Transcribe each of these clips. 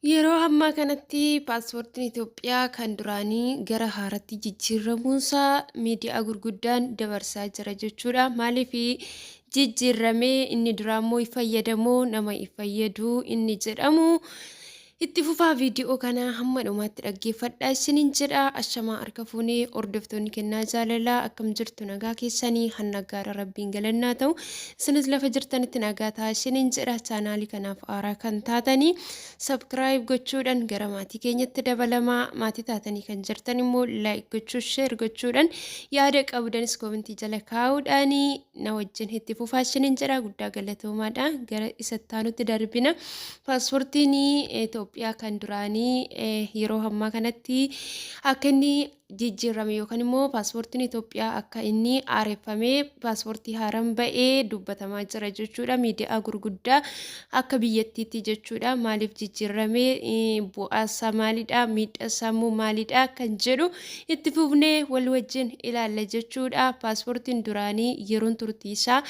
Yeroo ammaa kanatti paaspoortiin Itoophiyaa kan duraanii gara haaraatti jijjiirramuunsaa miidiyaa gurguddaan dabarsaa jira jechuudha. Maaliif jijjiirramee inni duraa immoo hin fayyadamoo nama hin fayyadu inni jedhamu itti fufaa viidiyoo kana hamma dhumaatti dhaggeeffadhaa isiniin jedha. Ashamaa harka fuunee hordoftoonni kennaa jaalalaa akkam jirtu nagaa keessanii hanna gaara rabbiin galannaa ta'u isinis lafa jirtanitti nagaa ta'a isiniin jedha. Chaanaalii kanaaf haaraa kan taatanii Subscribe gochuudhan gara maatii keenyatti dabalamaa maatii taatanii kan jirtan immoo like gochuu share gochuudhan yaada qabdanis komentii jala kaa'uudhaan na wajjin itti fufaa isiniin jedha guddaa galatoomaadha gara isa itti darbina paaspoortiin Itoophiyaa kan duraanii yeroo ammaa kanatti akka inni jijjiirrame yookaan immoo paaspoortiin Itoophiyaa akka inni haareffamee paaspoortii haaraan ba'ee dubbatamaa jira jechuudha. Miidiyaa gurguddaa akka biyyattiitti jechuudha. Maaliif jijjiirramee bu'aasaa maalidha? Miidhaasaa immoo maalidha? Kan jedhu itti fufnee wal wajjin ilaalla jechuudha. Paaspoortiin duraanii yeroon turtii isaa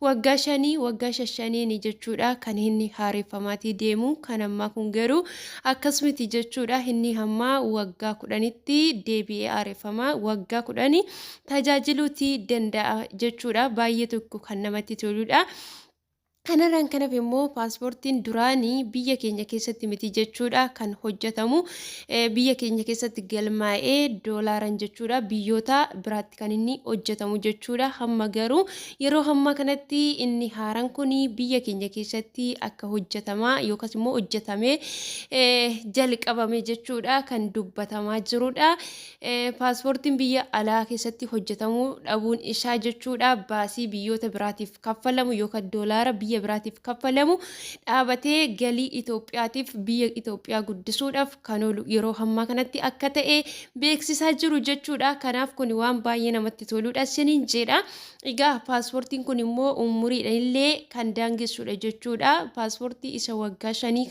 waggaa shanii waggaa shashaniini jechuudha kan inni haareffamaatii deemu. Kan ammaa kun garuu Akkas miti jechuudha inni hammaa waggaa kudhanitti deebi'ee haareffama waggaa kudhani tajaajiluuti danda'a jechuudha baay'ee tokko kan namatti toludha. Kanarraan kan hafe immoo paaspoortiin duraanii biyya keenya keessatti miti jechuudha kan hojjetamu biyya keenya keessatti galmaa'ee doolaaran jechuudha biyyoota biraatti kan inni hojjetamu jechuudha hamma garuu yeroo hammaa kanatti inni haaraan kun biyya keenya keessatti akka hojjetamaa yookaas immoo hojjetamee jalqabame jechuudha kan dubbatamaa jirudha. Paaspoortiin biyya alaa keessatti hojjetamuu dhabuun isaa jechuudha baasii biyyoota biraatiif kaffalamu yookaan doolaara biyya biraatiif kaffalamu dhaabatee galii Itoophiyaatiif biyya Itoophiyaa guddisuudhaaf kan oolu yeroo ammaa kanatti akka ta'e beeksisaa jiru jechuudha. Kanaaf kun waan baay'ee namatti toludha isiniin jedha. Egaa paaspoortiin kun immoo umuriidhaan illee kan daangessudha jechuudha. Paaspoortii isa waggaa shanii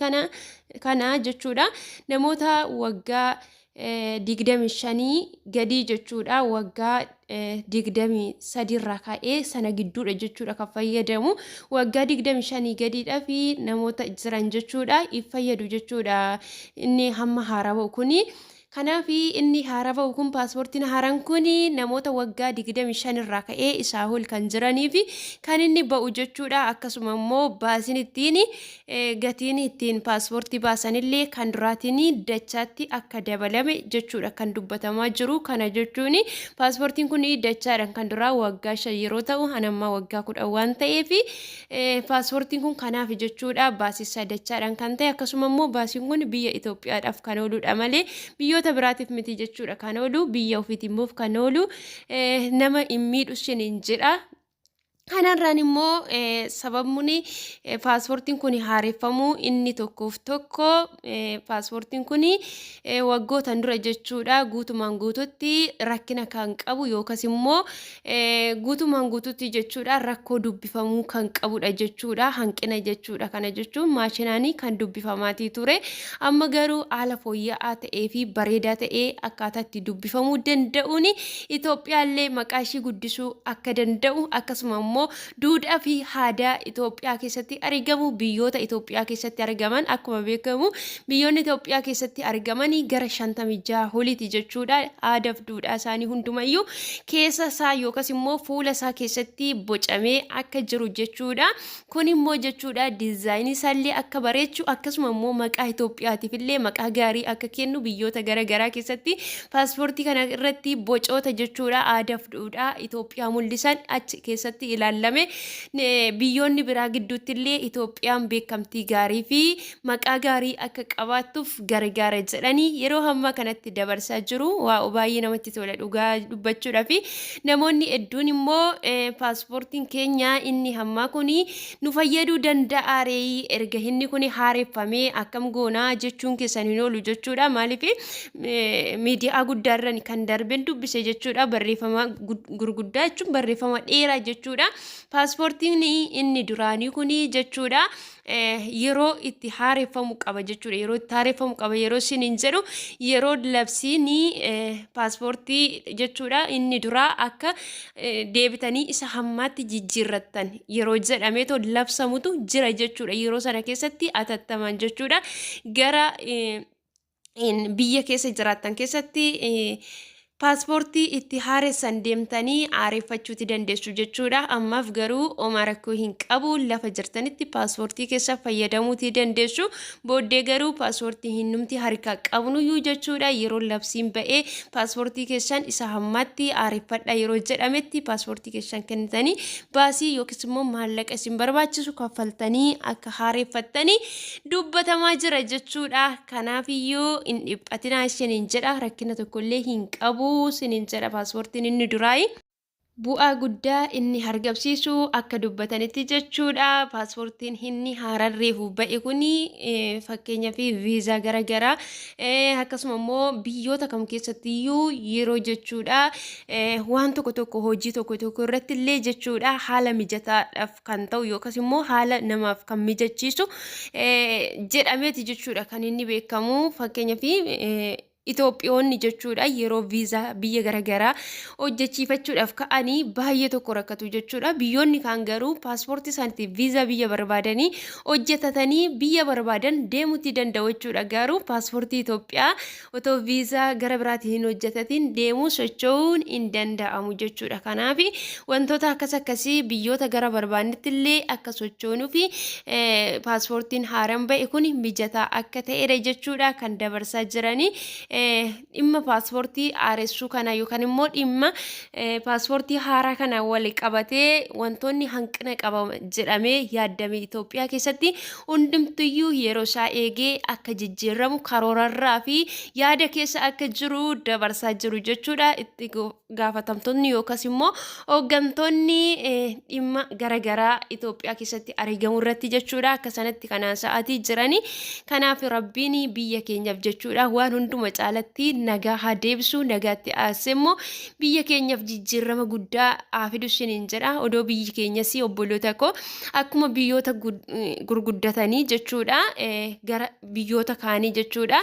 kana jechuudha. Namoota waggaa 25 gadii jechuudha. Waggaa 23 irraa ka'ee sana gidduudha jechuudha kan fayyadamu. Waggaa 25 gadiidhaa fi namoota jiran jechuudha. If fayyadu jechuudha. Inni hamma haaraa ba'u kuni. Kanaaf inni haaraa ba'u kun paaspoortiin haaraan kun namoota waggaa 25 irraa ka'ee isaa ol kan jiranii fi kan inni ba'u jechuudha. Akkasuma immoo baasiin ittiin gatiin ittiin paaspoortii baasanillee kan duraatiin dachaatti akka dabalame jechuudha kan dubbatamaa jiru. Kana jechuun paaspoortiin kun dachaadhaan kan duraa waggaa 5 yeroo ta'u kan ammaa waggaa 10 waan ta'eef Paaspoortiin kun kanaaf jechuudha baasisaa dachaadhaan kan ta'e akkasuma immoo baasiin kun biyya Itoophiyaadhaaf kan ooludha malee biyyoota biraatiif miti jechuudha kan oolu biyya ofiitiin immoo kan oolu nama hin miidhu isiniin jedha. Kanarraan immoo sababni paaspoortiin kun haareffamuu inni tokkoof tokko paaspoortiin kun waggootan dura jechuudha guutumaan guututti rakkina kan qabu yookas immoo guutumaan guututti jechuudha rakkoo dubbifamuu kan qabudha jechuudha hanqina jechuudha kana jechuun maashinaanii kan dubbifamaatii ture amma garuu haala fooyya'aa ta'ee fi bareedaa ta'ee akkaataa itti dubbifamuu danda'uun Itoophiyaallee maqaa ishii guddisuu akka danda'u akkasuma immoo duudhaa fi aadaa Itoophiyaa keessatti argamu biyyoota Itoophiyaa keessatti argaman akkuma beekamu biyyoonni Itoophiyaa keessatti argaman gara 56 oliiti jechuudha aadaa fi duudhaa isaanii hundumayyuu keessa isaa yookas immoo fuula isaa keessatti bocamee akka jiru jechuudha. Kun immoo jechuudha diizaayinii isaallee akka bareechu akkasuma immoo maqaa Itoophiyaatiif illee maqaa gaarii akka kennu biyyoota gara garaa keessatti paaspoortii kana irratti bocoota jechuudha aadaaf duudhaa Itoophiyaa mul'isan achi keessatti ilaalame biyyoonni biraa gidduutti illee Itoophiyaan beekamtii gaarii fi maqaa gaarii akka qabaattuuf gargaara jedhanii yeroo ammaa kanatti dabarsaa jiru. Waa'u baay'ee namatti tola dhugaa dubbachuudhaaf. Namoonni hedduun immoo paaspoortiin keenya inni ammaa kun nu fayyaduu danda'a ree erga inni kun haareffamee akkam goonaa jechuun keessan hin oolu jechuudha. Maaliif miidiyaa guddaarran kan darben dubbise jechuudha. Barreeffama gurguddaa jechuun barreeffama dheeraa jechuudha. Paaspoortiin inni duraanii kun jechuudha yeroo itti haareffamu qaba jechuudha. Yeroo itti haareffamu qaba yeroo isiniin jedhu, yeroo labsiin paaspoortii jechuudha inni duraa akka deebitanii isa hammaatti jijjiirrattan yeroo jedhameetoo labsamutu jira jechuudha. Yeroo sana keessatti atattaman jechuudha gara biyya keessa jiraattan keessatti paaspoortii itti haaressan deemtanii haareffachuuti dandeessu jechuudha. Ammaaf garuu homaa rakkoo hin qabu, lafa jirtanitti paaspoortii keessa fayyadamuuti dandeessu. Booddee garuu paaspoortii hinnumti harkaa qabnuyyuu jechuudha yeroo labsiin ba'ee paaspoortii keessan isa hammaatti haareffadha yeroo jedhametti paaspoortii keessan kennitanii baasii yookiis immoo maallaqa isin barbaachisu kaffaltanii akka haareffattanii dubbatamaa jira jechuudha. Kanaafiyyuu hin dhiphatinaa isiniin jedha, rakkina tokkollee hin qabu isiniin jedha. Paaspoortiin inni duraayi. Bu'aa guddaa inni argamsiisu akka dubbatanitti jechuudha. Paaspoortiin inni haaraan reefu ba'e kuni fakkeenyaaf viizaa garaagaraa, akkasuma immoo biyyoota kam keessattiyyuu yeroo jechuudha waan tokko tokko, hojii tokko tokko irratti illee jechuudha, haala mijataadhaaf kan ta'u yookaas immoo haala namaaf kan mijachiisu jedhameeti jechuudha kan inni beekamu. Fakkeenyaaf Itoophiyoonni jechuudha yeroo viizaa biyya garaagaraa hojjechiifachuudhaaf ka'anii baay'ee tokko rakkatu jechuudha. Biyyoonni kaan garuu paaspoortii isaaniitiin viizaa biyya barbaadanii hojjetatanii biyya barbaadan deemuutti danda'u jechuudha. Garuu paaspoortii Itoophiyaa otoo viizaa gara biraatiin hin hojjetatin deemuu socho'uun hin danda'amu jechuudha. Kanaaf wantoota akkas akkasii biyyoota gara barbaannetti illee akka sochoonuu fi paaspoortiin haaraan ba'e kun mijataa akka ta'edha jechuudha kan dabarsaa jiranii. Dhimma paaspoortii haaressuu kana yookaan immoo dhimma paaspoortii haaraa kana wal qabatee wantoonni hanqina qaba jedhamee yaaddame Itoophiyaa keessatti hundumtiyyuu yeroo isaa eegee akka jijjiiramu karoorarraa fi yaada keessa akka jiru dabarsaa jiru jechuudha. Itti gaafatamtoonni yookaas immoo hooggantoonni dhimma garaagaraa Itoophiyaa keessatti argamu irratti jechuudha akka sanatti kanaan sa'aatii jirani. Kanaaf Rabbiin biyya keenyaaf jechuudha waan hunduma caalatti nagaa haa deebisu, nagaatti aasee immoo biyya keenyaaf jijjiirama guddaa haa fidu isiniin jedha. Odoo biyyi keenyas, obboloota koo, akkuma biyyoota gurguddatanii jechuudha, gara biyyoota kaanii jechuudha,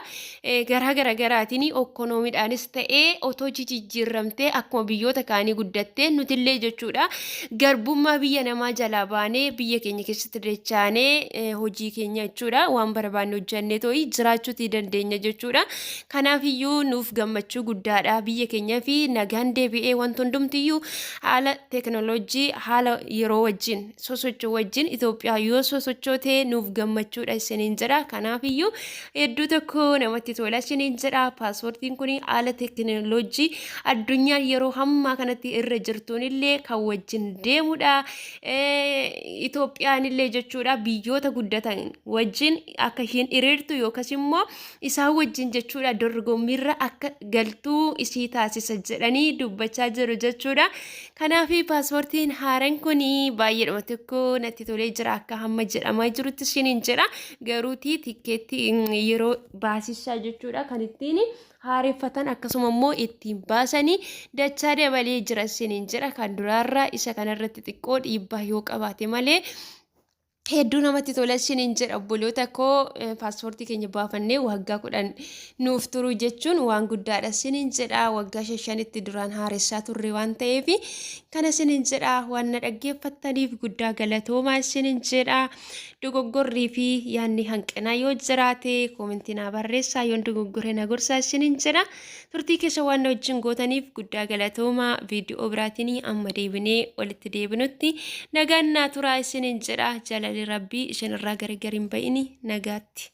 garaa gara garaatiin ikkonoomiidhaanis ta'ee otoo jijjiiramtee akkuma biyyoota kaanii guddattee, nutillee jechuudha garbummaa biyya namaa jalaa baanee biyya keenya keessatti dachaanee hojii keenya jechuudha waan barbaanne hojjannee too'i jiraachuutii dandeenya jechuudha. Kanaaf iyyuu nuuf gammachuu guddaadha biyya keenyaa fi nagaan deebi'ee wanti hundumtiyyuu haala teekinooloojii, haala yeroo wajjin sosochoo wajjin Itoophiyaa yoo sosochootee nuuf gammachuudha isiniin jedha. Kanaaf iyyuu hedduu tokko namatti tola isiniin jedha. Paaspoortiin kun haala teekinooloojii addunyaan yeroo hammaa kanatti irra jirtuun illee kan wajjin deemudha. Itoophiyaan illee jechuudha biyyoota guddatan wajjin akka isheen hiriirtu yookaas immoo isaan wajjin jechuudha dorgommiirra akka galtuu isii taasisa jedhanii dubbachaa jiru jechuudha. Kanaaf paaspoortiin haaraan kun baay'eedhuma tokko natti tolee jira akka hamma jedhamaa jirutti isiniin jedha. Garuutii tikkeetti yeroo baasisaa jechuudha kan ittiin haareffatan akkasuma immoo ittiin baasanii dachaa dabalee jira isiniin jedha. Kan duraarraa isa kanarratti xiqqoo dhiibbaa yoo qabaate malee hedduu namatti tola isiniin jedha, obboloota koo. Paaspoortii keenya baafannee waggaa 10 nuuf turu jechuun waan guddaadha isiniin jedha. Waggaa 5tti duraan haaressaa turre waan ta'eef kana isiniin jedha. Waan na dhaggeeffattaniif guddaa galatoomaa isiniin jedha. Dogoggorrii fi yaadni hanqinaa yoo jiraate koomentii naa barreessaa, yoon dogoggore na gorsaa isiniin jedha. Turtii keessa waan na wajjin gootaniif guddaa galatoomaa. Viidiyoo biraatiin amma deebinee walitti deebinutti nagaan naa turaa isiniin jedha. Jaalalli Rabbii isinirraa gargar hin ba'ini. Nagaatti.